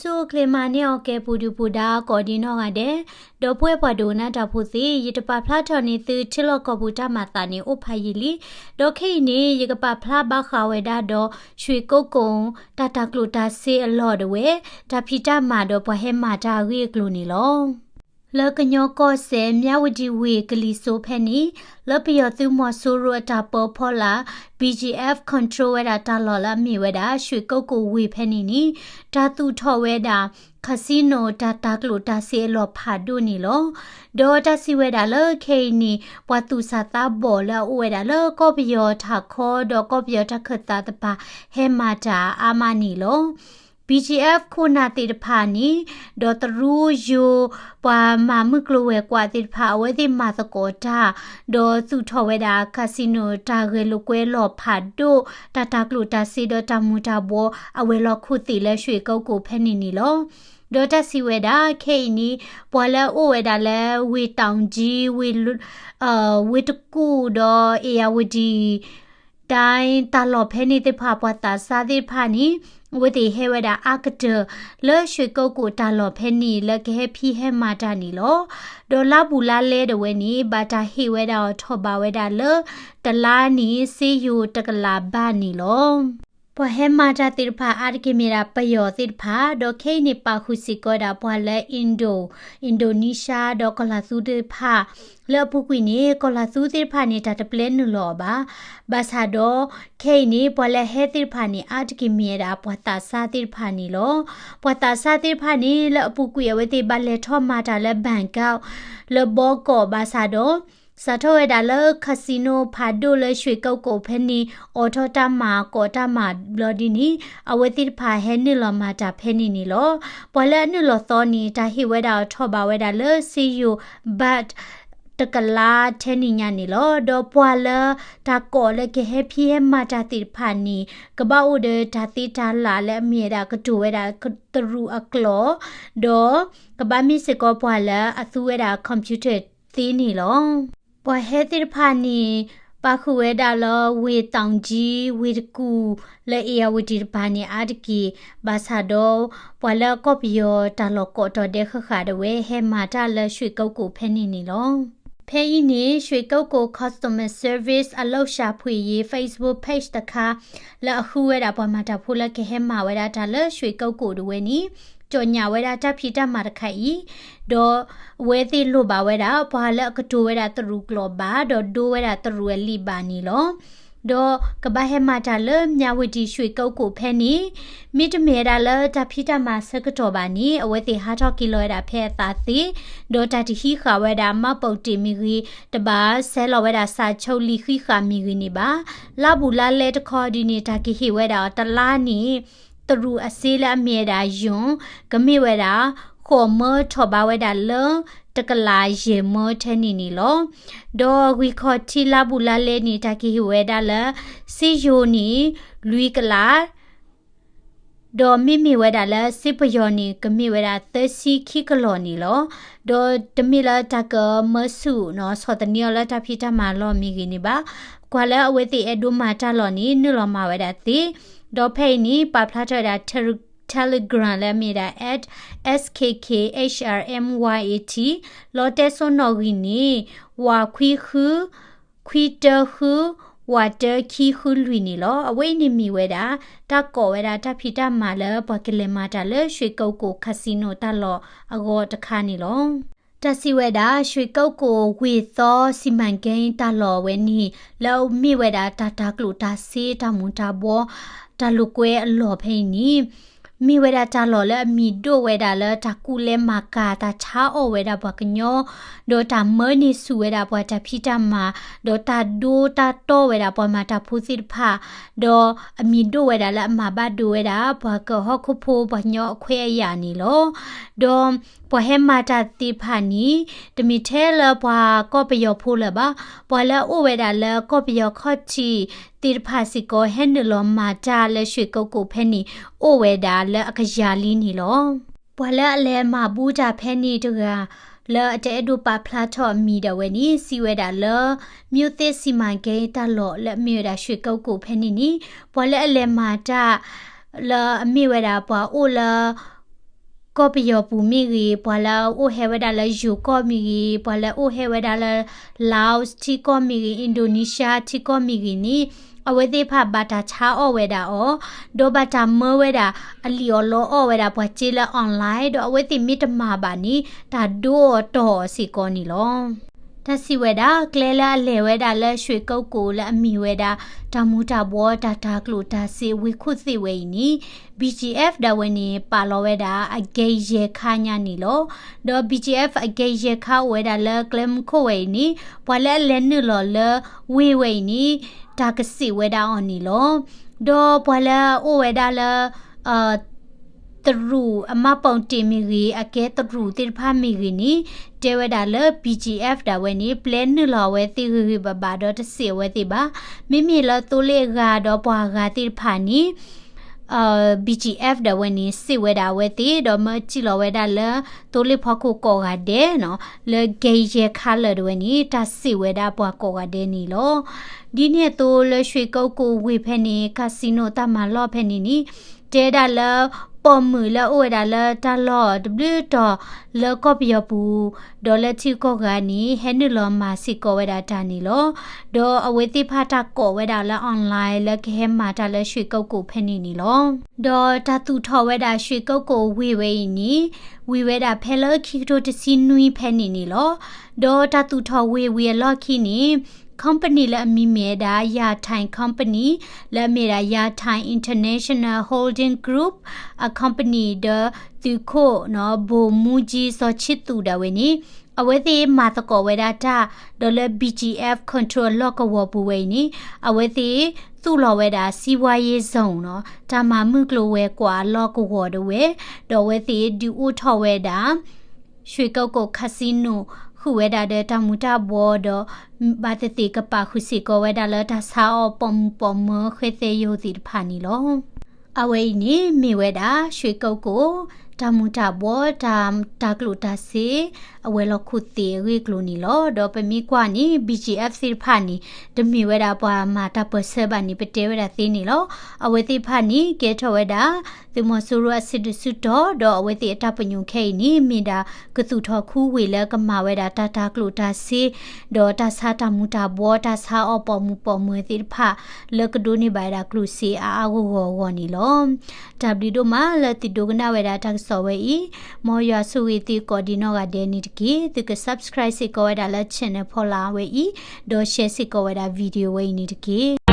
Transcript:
သုအိၣ်ချ့မၤန့ၢ်အီၤကဲ ပူၤဒုၣ်ပူၤဒါ ကိးဒံနီၢ်ဂၤဒဲး, ဒီပုၢ်ဝဲၢ်ပှၤဒိကနၣ်တၢ်ဖိသ့ၣ်, ယတပာ်ဖျါထီၣ်န့ၢ်သု ထံလီၢ်ကီၢ်ပူၤတၢ်မၤသးန့ၣ် အိၣ်ဖးယံာ်လံ. ဒီးခဲအံၤန့ၣ် ယကပာ်ဖျါဘၣ်ဃးဝဲဒၣ်ဒီး ရွှေကုက္ကို တၢ်တၤကျိၣ်တၤစ့အလီၢ်ဒၣ်ဝဲ, တၢ်ဖံးတၢ်မၤဒီးပှၤဟဲမၤတၢ်အဂ့ၢ်အကျိၤန့ၣ်လီၤ. လၢကညီကီၢ်စဲၣ် မြဝတီဝ့ၢ်ကလံၤစိးဖဲန့ၣ်, လၢပယီၤသုးမီၤစိရိၤအတၢ်ပၢဖီလာ် ဘီၣ်ကၠံၣ်အဲၣ်ဖ် control ဝဲဒၣ်တၢ်လီၢ်လၢအမ့ၢ်ဝဲဒၣ် ရွှေကုက္ကိုဝ့ၢ်ဖဲန့ၣ်န့ၣ်, တၢ်သူၣ်ထီၣ်ဝဲဒၣ် casino တၢ်တၤကျိၣ်တၤစ့အလီၢ်ဖးဒိၣ်န့ၣ်လီၤ. ဒီးတၢ်စံးဝဲဒၣ်လၢခဲအံၤန့ၣ် ပှၤသူၣ်စၢ်သးဘီၣ်လၢအအိၣ်ဝဲဒၣ်လၢကီၢ်ပယီၤထးခီဒီးကီၢ်ပယီၤတၢ်ခၢၣ်သးတဖၣ် ဟဲမၤတၢ်အါမးန့ၣ်လီၤ. ဘီၣ်ကၠံၣ်အဲၣ်ဖ် ခိၣ်နၢ်သ့ၣ်တဖၣ်န့ၣ်, ဒီးတရူးယိၤ ပှၤမၤမုၢ်ကျိၤဝဲၤကွာ်သ့ၣ်တဖၣ် အဝဲသ့ၣ်မၤသကိးတၢ်, ဒီးသူၣ်ထီၣ်ဝဲဒၣ် casino တၢ်ဂဲၤလိာ်ကွဲလီၢ်ဖးဒိၣ်, တၢ်တၤကျိၣ်တၤစ့ဒီးတၢ်မူၤတၢ်ဘှီး အဝဲၤလီၢ်ခိၣ်သ့ၣ်လၢ ရွှေကုက္ကို ဖဲန့ၣ်န့ၣ်လီၤ. ဒီးတၢ်စံးဝဲဒၣ် ခဲအံၤန့ၣ် ပှၤလၢအအိၣ်ဝဲဒၣ်လၢ ဝ့ၢ်တီၣ်ကၠံ, ဝ့ၢ်တကူၣ်ဒီး အ့ၣ်ယၣ်ဝတံၣ် ဒၣ်တၢ်လီၢ်ဖဲန့ၣ်သ့ၣ်တဖၣ် ပှၤသးစၢ်သ့ၣ်တဖၣ်န့ၣ် အဝဲသ့ၣ်ဟဲဝဲဒၣ်အါကတၢၢ် လၢ ရွှေကုက္ကို တၢ်လီၢ်ဖဲန့ၣ် လၢကဟဲဖံးဟဲမၤတၢ်န့ၣ်လီၤ. ဒီးလါဘူးလါလဲတဝဲန့ၣ် ဘၣ်တၢ်ဟ့ၣ်ဝဲဒၣ်အီၤထီၣ်ဘးဝဲဒၣ်လၢ တလါန့ၣ် စ့ယိၤတကလးဘးန့ၣ်လီၤ. ပှၤဟဲမၤတၢ်သ့ၣ်တဖၣ်အါတက့ၢ်မ့ၢ်ဒၣ်ပယီၤသ့ၣ်တဖၣ်, ဒီးခဲအံၤန့ၣ် ပာ်ဃုာ်စ့ၢ်ကီးဒၣ်ပှၤလၢ Indo, Indonesia ဒီးကီၢ်လၤသူသ့ၣ်တဖၣ်, လၢအပူၤကွံာ်န့ၣ် ကီၢ်လၤသူသ့ၣ်တဖၣ်န့ၣ် တၢ်တပျဲနုာ်လီၤအီၤဘၣ်. ဘၣ်ဆၣ်ဒီး ခဲအံၤန့ၣ် ပှၤလၢအဟဲသ့ၣ်တဖၣ်န့ၣ် အါတက့ၢ်မ့ၢ်ဝဲဒၣ်ပှၤသးစၢ်သ့ၣ်တဖၣ်န့ၣ်လီၤ. ပှၤသးစၢ်သ့ၣ်တဖၣ်န့ၣ် လၢအပူၤကွံာ်အဝဲသ့ၣ်ဘၣ်လဲၤထီၣ်မၤတၢ်လၢ Bangkok လၢဘီကီး ဘၣ်ဆၣ်ဒီး စးထီၣ်ဝဲဒၣ်လၢ casino ဖးဒိၣ်လၢ ရွှေကုက္ကို ဖဲန့ၣ် အိးထီၣ်တၢ်မၤကိးတၢ်မၤဘျီဒ်န့ၣ် အဝဲသ့ၣ်တဖၣ်ဟဲနုာ်လီၤမၤတၢ်ဖဲန့ၣ်န့ၣ်လီၤ. ပှၤလၢအနုာ်လီၤသီန့ၣ် တၢ်ဟ့ၣ်ဝဲဒၣ်အီၤထီၣ်ဘးဝဲဒၣ်လၢ စ့ယိၤဘး တကလးထဲန့ၣ်ညါန့ၣ်လီၤ. ဒီးပှၤလၢတၢ်ကိးလၢကဟဲဖံးဟဲမၤတၢ်သ့ၣ်တဖၣ်န့ၣ် ကဘၣ်အိၣ်ဒီးတၢ်သ့တၢ်လၢ်လၢအမ့ၢ်ဝဲဒၣ်ကတိၤဝဲဒၣ်သရူးအကျိာ်, ဒီးကဘၣ်မ့ၢ်စ့ၢ်ကီးပှၤလၢအသူဝဲဒၣ် computer သ့န့ၣ်လီၤ. ပှၤဟဲသ့ၣ်တဖၣ်န့ၣ် ပာ်ဃုာ်ဝဲဒၣ်လၢ ဝ့ၢ်တီၣ်ကၠံ, ဝ့ၢ်တကူၣ် လၢအ့ၣ်ယၣ်ဝတံၣ်တပၤန့ၣ် အါတက့ၢ်, ဘၣ်ဆၣ်ဒီး ပှၤလၢကီၢ်ပယီၤတၢ်လီၢ်ကိးတီၤဒဲးဃၣ်ဃၣ်ဒၣ်ဝဲ ဟဲမၤတၢ်လၢ ရွှေကုက္ကို ဖဲန့ၣ်န့ၣ်လီၤ. ဖဲအံၤန့ၣ် ရွှေကုက္ကို Customer Service အလုပ်ရှာဖွေရေး Facebook page တခါ လၢအဃုဝဲဒၣ်ပှၤမၤတၢ်ဖိလၢကဟဲမၤဝဲဒၣ်တၢ်လၢ ရွှေကုက္ကို ဒၣ်ဝဲန့ၣ် ကၠီၣ်ညၣ်ဝဲဒၣ်တၢ်ဖံးတၢ်မၤတခါအံၤ, ဒီးအဝဲသ့ၣ်လိၣ်ဘၣ်ဝဲဒၣ် ပှၤလၢအကတိၤဝဲဒၣ်သရူးကျိာ်ဘၣ် ဒီးဒိဝဲဒၣ်သရူးအလံာ်ဘၣ်န့ၣ်လီၤ. ဒီးကဘၣ်ဟဲမၤတၢ်လၢ မြဝတီ ရွှေကုက္ကို ဖဲန့ၣ် မ့တမ့ၢ်ဝဲဒၣ်လၢတၢ်ဖံးတၢ်မၤအဆၢကတီၢ်ဘၣ်န့ၣ် အဝဲသ့ၣ်ဟးထီၣ်က့ၤလီၤဝဲဒၣ်ဖဲအသးသ့, ဒီးတၢ်တဟံးဃာ်ဝဲဒၣ် မှတ်ပုံတင် မ့ၢ်ဂ့ၤ, တဘၣ်ဆဲးလီၤဝဲဒၣ် စာချုပ် လံာ်ဃံးဃာ်မ့ၢ်ဂ့ၤန့ၣ်ဘၣ်. လါဘူးလါလဲတခီဒ်န့ၣ် တၢ်ကဟ့ၣ်ဝဲဒၣ်အီၤတလါန့ၣ် သရူးအစ့လၢအမ့ၢ်ဝဲဒၣ် ယွမ် ကမ့ၢ်ဝဲဒၣ် ဃိးမၢ ထီၣ်ဘးဝဲဒၣ်လၢ တကလးယဲၢ်မၢထဲန့ၣ်န့ၣ်လီၤ. ဒီးဂံၢ်ခီၣ်ထံးလါဘူးလါလဲန့ၣ် တၢ်ကဟ့ၣ်ဝဲဒၣ်လၢ စ့ယိၤန့ၣ် လွံၢ်ကလး ဒီးမ့မ့ၢ်ဝဲဒၣ်လၢစ့ပယီၤန့ၣ် ကမ့ၢ်ဝဲဒၣ်သၢဆံခံကလီၢ်န့ၣ်လီၤ. ဒီးတမ့ၢ်လၢတၢ်ကမၢဆူၣ်နီၤ ဆီၣ်သနံးအီၤလၢတၢ်ဖံးတၢ်မၤလီၢ်မ့ၢ်ဂ့ၤန့ၣ်ဘၣ်. ကွၢ်လၢအဝဲသ့ၣ်အဲၣ်ဒိးမၤတၢ်လီၢ်န့ၣ် နုာ်လီၤမၤဝဲဒၣ်သ့. ဒီးဖဲအံၤန့ၣ် ပာ်ဖျါထီၣ်ဝဲဒၣ် Tele- Telegram လၢအမ့ၢ်ဝဲဒၣ် at S K K H R M Y A T လီၤတဲာ်စိနီၣ်ဂံၢ်န့ၣ် ဝးခွံဃု ခွံတၢဃု ဝးတၢခံဃုလွံၢ်န့ၣ်လီၤ. အဝဲအံၤန့ၣ်မ့ၢ်ဝဲဒၣ် တၢ်ကိးဝဲဒၣ်တၢ်ဖံးတၢ်မၤလၢပှၤကလဲၤမၤတၢ်လၢ ရွှေကုက္ကို casino တၢ်လီၢ်အဂီၢ်တခါန့ၣ်လီၤ. တၢ်စံးဝဲဒၣ် ရွှေကုက္ကို ဝ့ၢ်သီ စီမံကိန်း တၢ်လီၢ်ဝဲန့ၣ် လၢအမ့ၢ်ဝဲဒၣ်တၢ်တၤကျိၣ်တၤစ့ တၢ်မူၤတၢ်ဘှီး တၢ်လိာ်ကွဲအလီၢ်ဖဲအံၤန့ၣ် မ့ၢ်ဝဲဒၣ်တၢ်လီၢ်လၢအမံၤဒိၣ်ဝဲဒၣ်လၢတၢ်ကူၣ်လဲၤမၤကၤ တၢ်ဆါအီၣ်ဝဲဒၣ်ပှၤကညီ ဒီးတၢ်မၢန့ၢ်ဆူၣ်ဝဲဒၣ်ပှၤတၢ်ဖံးတၢ်မၤ ဒီးတၢ်ဒိတၢ်တီၢ်ဝဲဒၣ်ပှၤမၤတၢ်ဖိသ့ၣ်တဖၣ် ဒီးအမံၤဒိၣ်ဝဲဒၣ်လၢအမၤဘၣ်ဒိဝဲဒၣ် ပှၤကဟီၣ်ခိၣ်ဖိပှၤကညီအခွဲးအယာ်န့ၣ်လီၤ. ဒီးပှၤဟဲမၤတၢ်သ့ၣ်တဖၣ်န့ၣ် တမ့ၢ်ထဲလၢပှၤကီၢ်ပယီၤဖိလၢၤဘၣ်, ပှၤလၢအအိၣ်ဝဲဒၣ်လၢကီၢ်ပယီၤခီၣ်ထံးသ့ၣ်တဖၣ်စ့ၢ်ကီး ဟဲနုာ်လီၤမၤတၢ်လၢ ရွှေကုက္ကို ဖဲန့ၣ် အိၣ်ဝဲဒၣ်လၢအကယၤလံန့ၣ်လီၤ. ပှၤလၢအလဲၤမၤဘူၣ်တၢ်ဖဲန့ၣ်တဂၤ လၢအတအဲၣ်ဒိးပာ်ဖျါထီၣ်အမံၤဒၣ်ဝဲန့ၣ် စံးဝဲဒၣ်လၢ မြို့သစ်စီမံကိန်း တၢ်လီၢ်လၢအမ့ၢ်ဝဲဒၣ် ရွှေကုက္ကို ဖဲန့ၣ်န့ၣ် ပှၤလၢအလဲၤမၤတၢ် လၢအမ့ၢ်ဝဲဒၣ်ပှၤအိၣ်လၢ ကီၢ်ပယီၤပူၤမ့ၢ်ဂ့ၤ, ပှၤလၢအအိၣ်ဟဲဝဲဒၣ်လၢယိၤကီၢ်မ့ၢ်ဂ့ၤ, ပှၤလၢအအိၣ်ဟဲဝဲဒၣ်လၢ Laos ထံကီၢ်မ့ၢ်ဂ့ၤ, Indonesia ထံကီၢ်မ့ၢ်ဂ့ၤန့ၣ်, အဝဲသ့ၣ်တဖၣ်ဘၣ်တၢ်ဆါအီၣ်ဝဲဒၣ်အီၤ, ဒီးဘၣ်တၢ်မၢဝဲဒၣ် အလံာ်အီၣ်လီအီၣ်ဝဲဒၣ်ပှၤစ့လၢ online ဒီးအဝဲသ့ၣ်မ့ၢ်တမၤဘၣ်န့ၣ် တၢ်ဒိအီၤတီၢ်အီၤစ့ၢ်ကီးန့ၣ်လီၤ. တၢ်စံးဝဲဒၣ် ကျဲလၢအလဲၤဝဲဒၣ်လၢ ရွှေကုက္ကို လၢအမ့ၢ်ဝဲဒၣ် တၢ်မူၤတၢ်ဘှီ တၢ်တၤကျိၣ်တၤစ့ဝ့ၢ်ခိၣ်သ့ၣ်ဝဲအံၤန့ၣ် BGF ဒၣ်ဝဲန့ၣ် ပာ်လီၤဝဲဒၣ်အကဲယဲၢ်ခါညါန့ၣ်လီၤ. ဒီး BGF အကဲယဲၢ်ခါအိၣ်ဝဲဒၣ်လၢကျဲမုၢ်ခိၣ်ဝဲအံၤန့ၣ် ပှၤလၢအလဲၤနုာ်လီၤလၢဝ့ၢ်ဝဲအံၤန့ၣ် တၢ်ကစံးဝဲဒၣ်အီၤန့ၣ်လီၤ. ဒီးပှၤလၢအအိၣ်ဝဲဒၣ်လၢ တရူးအမှတ်ပုံတင်မ့ၢ်ဂ့ၤ, အကဲတရူးသ့ၣ်တဖၣ်မ့ၢ်ဂ့ၤန့ၣ် တဲဝဲဒၣ်လၢ BGF ဒၣ်ဝဲန့ၣ် ပျဲနုာ်လီၤအဝဲသ့ၣ်ဂ့ၤဂ့ၤဘၣ်ဘၣ်ဒီးတစံးအဝဲသ့ၣ်ဘၣ်. မ့မ့ၢ်လၢသိလ့ၣ်အဂၤဒီးပှၤဂၤသ့ၣ်တဖၣ်န့ၣ် BGF ဒၣ်ဝဲန့ၣ် စံးဝဲဒၣ်အဝဲသ့ၣ် ဒီးမၢစံၣ်လီၤဝဲဒၣ်လၢ သိလ့ၣ်ဖီခိၣ်ကိးဂၤဒဲးနီၤ, လၢကဲယဲၢ်ခါလၢာ်ဒၣ်ဝဲန့ၣ် တၢ်စံးဝဲဒၣ်ပှၤကိးဂၤဒဲးန့ၣ်လီၤ. ဒ်န့ၣ်အသိးလၢ ရွှေကုက္ကို ဝ့ၢ်ဖဲန့ၣ် casino တၢ်မၤလီၢ်ဖဲန့ၣ်န့ၣ် တဲဒၣ်လၢ ပိာ်မုၣ်လၢအအိၣ်ဝဲဒၣ်လၢတၢ်လီၢ်တဘျုးတီၤ လၢကီၢ်ပယီၤပူၤ ဒီးလၢထံကီၢ်ဂၤန့ၣ် ဟဲနုာ်လီၤမၤစ့ၢ်ကီးဝဲဒၣ်တၢ်န့ၣ်လီၤ. ဒီးအဝဲသ့ၣ်တဖၣ်တၢ်ကိးဝဲဒၣ်လၢ online လၢကဟဲမၤတၢ်လၢ ရွှေကုက္ကို ဖဲန့ၣ်န့ၣ်လီၤ. ဒီးတၢ်သူၣ်ထီၣ်ဝဲဒၣ် ရွှေကုက္ကို ဝ့ၢ်ဝဲအံၤန့ၣ် ဝံၤဝဲဒၣ်ဖဲလၢခံကထိတဆံနွံဖဲန့ၣ်န့ၣ်လီၤ. ဒီးတၢ်သူၣ်ထီၣ်ဝ့ၢ်ဝံၤအလီၢ်ခံန့ၣ် company လၢအမံၤမ့ၢ်ဝဲဒၣ် Yantai Company လၢအမ့ၢ်ဒၣ် Yantai International Holding Group အ company ဒီးသုးခိၣ်နီၤ ဗိုလ်မှူးကြီး ဇော်ချစ်သူ ဒၣ်ဝဲန့ၣ် အဝဲသ့ၣ်မၤသကိးဝဲဒၣ်တၢ် ဒီးလၢ BGF control အလီၢ်ကဝီၤပူၤဝဲအံၤန့ၣ် အဝဲသ့ၣ်သူၣ်လီၤဝဲဒၣ် စီးပွားရေးဇုန် နီၤ တၢ်မၤမုၢ်ကျိၤဝဲၤကွာ်အလီၢ်ကဝီၤဒၣ်ဝဲ, ဒီးအဝဲသ့ၣ်ဒုးအိၣ်ထီၣ်ဝဲဒၣ် ရွှေကုက္ကို casino ဃုာ်ဝဲဒၣ်ဒီးတၢ်မူၤတၢ်ဘှီဒီး ဘၣ်သ့ၣ်သ့ၣ်ကပာ်ဃုာ်စ့ၢ်ကီးဝဲဒၣ်လၢတၢ်ဆါအီၣ်ပိာ်မုၣ်ပိာ်မၢၤဃဲသဲယိၤသ့ၣ်တဖၣ်န့ၣ်လီၤ. အဝဲအံၤန့ၣ်မ့ၢ်ဝဲဒၣ် ရွှေကုက္ကို တၢ်မူၤတၢ်ဘှီ တၢ်တၤကျိၣ်တၤစ့ အဝဲၤလီၢ်ခိၣ်သ့ၣ်အဂ့ၢ်အကျိၤန့ၣ်လီၤ. ဒီးပမ့ၢ်ကွၢ်န့ၣ် BGF သ့ၣ်တဖၣ်န့ၣ် တမ့ၢ်ဝဲဒၣ်ပှၤမၤတၢ်ပၢၢ်ဆၢဘၣ်န့ၣ် ပတဲဝဲဒၣ်သ့န့ၣ်လီၤ. အဝဲသ့ၣ်တဖၣ်န့ၣ် ကဲထီၣ်ဝဲဒၣ် သုးမီၤစိရိၤအစုဒုးစုတီၤ ဒီးအဝဲသ့ၣ်အတၢ်ပညိၣ်ခဲအံၤန့ၣ် မ့ၢ်ဒၣ်ကသူၣ်ထီၣ်ခူဝ့ၢ်လၢကမၤဝဲဒၣ်တၢ်တၤကျိၣ်တၤစ့ ဒီးတၢ်ဆါတၢ်မူၤတၢ်ဘှီ တၢ်ဆါအီၣ်ပိာ်မုၣ်ပိာ်မၢၤသ့ၣ်တဖၣ် လၢကဒိးန့ၢ်ဘၣ်ဝဲဒၣ်ကျိၣ်စ့အါအါဂီၢ်ဂီၢ်အဂီၢ်န့ၣ်လီၤ. တၢ်ဘျုးဒိၣ်မးလၢသုဒိကနၣ်ဝဲဒၣ်တၢ်ကစီၣ်ဝဲအံၤ, မ်ယွၤဆိၣ်ဂ့ၤသုကိးဒံးနီၢ်ဂၤဒဲးန့ၣ်တက့ၢ်. သုက subscribe စ့ၢ်ကီးဝဲဒၣ်လၢ channel ဖီလာ်ဝဲအံၤ, ဒီး share စ့ၢ်ကီးဝဲဒၣ် video ဝဲအံၤန့ၣ်တက့ၢ်.